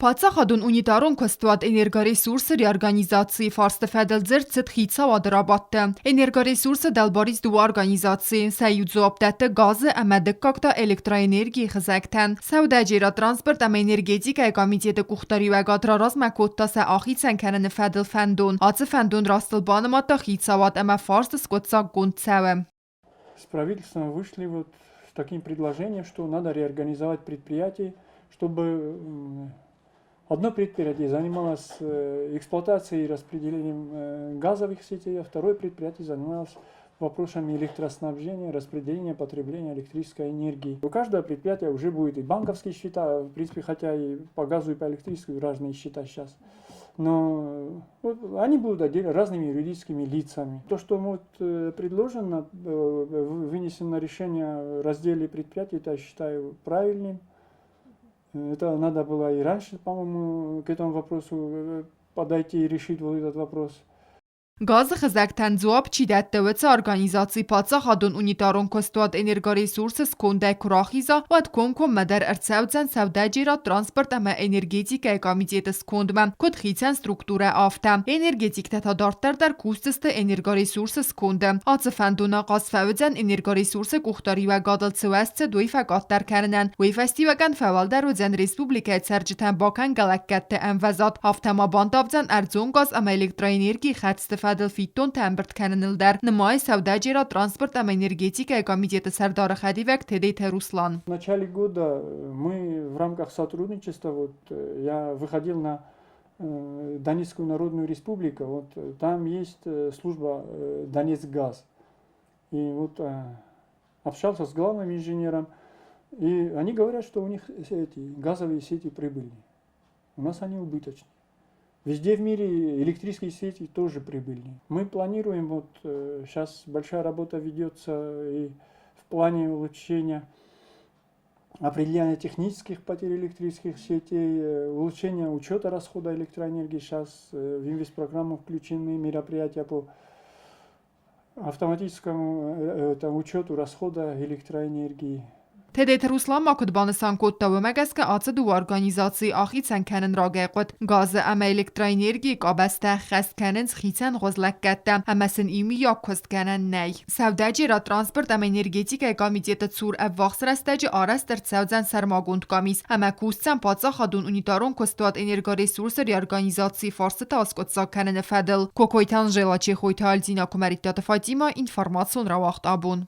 Паддзахадон унитарон куыстуат Энергоресурс-ы реорганизацийы фарсты фӕдыл дзырд цыд хицауады рабадты. Энергоресурс-ы дӕлбар ис дыууӕ организацийы, сӕ иу дзуапп дӕтты газы ӕмӕ дыккаг та электроэнергийы хызӕгтӕн. Сӕудӕджерад, транспорт ӕмӕ энергетикӕйы комитеты къухдариуӕгад раразмӕ кодта сӕ ахицӕн кӕныны фӕдыл фӕндон. Ацы фӕндон растыл банымадта хицауад ӕмӕ фарст скъуыддзаггонд цӕуы. С правительством вышли вот с таким предложением, что надо реорганизовать предприятие, чтобы одно предприятие занималось эксплуатацией и распределением газовых сетей, а второе предприятие занималось вопросами электроснабжения, распределения, потребления электрической энергии. У каждого предприятия уже будет и банковские счета, в принципе, хотя и по газу, и по электричеству разные счета сейчас. Но вот они будут отдельно разными юридическими лицами. То, что вот предложено, вынесено на решение разделе предприятий, это я считаю правильным. Это надо было и раньше, по-моему, к этому вопросу подойти и решить вот этот вопрос. Газы хызӕгтӕн дзуапп чи дӕтты, уыцы организаци паддзахадон унитарон куыстуат Энергоресурс-ы скондӕй куы рахиза, уӕд комкоммӕ дӕр ӕрцӕудзӕн сӕудӕджерад, транспорт ӕмӕ энергетикӕйы комитеты скондмӕ, куыд хицӕн структурӕ, афтӕ. Энергетиктӕ та дарддӕр дӕр кусдзысты Энергоресурс-ы сконды. Ацы фӕндон ахъаз фӕуыдзӕн Энергоресурс-ы къухдариуӕгадыл цы уӕз цыд, уый фӕкъаддӕр кӕнынӕн. Уый фӕстиуӕгӕн фӕуӕлдӕр уыдзӕн республикӕйы цӕрджытӕн бакӕнгӕ лӕггӕдты ӕмвӕзад, афтӕ ма бандавдзӕн ӕрдзон газ ӕмӕ электроэнергийы хӕрдзты фӕдыл фиддонтӕ ӕмбырд кӕныныл дӕр, нымайы сӕудӕджерад, транспорт ӕмӕ энергетикӕйы комитеты сӕрдары хӕдивӕг Тедеты Руслан. В начале года мы в рамках сотрудничества, вот я выходил на Донецкую Народную Республику, вот там есть служба Донецкгаз. И вот общался с главным инженером, и они говорят, что у них эти газовые сети прибыльные. У нас они убыточные. Везде в мире электрические сети тоже прибыльные. Мы планируем, вот сейчас большая работа ведется и в плане улучшения определения технических потерь электрических сетей, улучшения учета расхода электроэнергии. Сейчас в инвестпрограмму включены мероприятия по автоматическому учету расхода электроэнергии. Тедеты Руслан ма куыд банысан кодта, уымӕ гӕсгӕ ацы дыууӕ организацийы ахицӕн кӕнын рагӕй хъуыд. Газы ӕмӕ электроэнергийы къабӕзтӕ ӕххӕст кӕнынц хицӕнгъуыз лӕггӕдтӕ ӕмӕ сын иумиаг куыст гӕнӕн нӕй. Сӕудӕджерад, транспорт ӕмӕ энергетикӕйы комитеты цур ӕввахс рӕстӕджы арӕзт ӕрцӕудзӕн сӕрмагонд къамис ӕмӕ кусдзӕн паддзахадон унитарон куыстуат Энергоресурсы реорганизацийы фарстытӕ аскъуыддзаг кӕныны фӕдыл. Кокойты Анжела, Чехойты Альдина, Куымӕридтаты Фатимӕ, информацион рауагъд абон.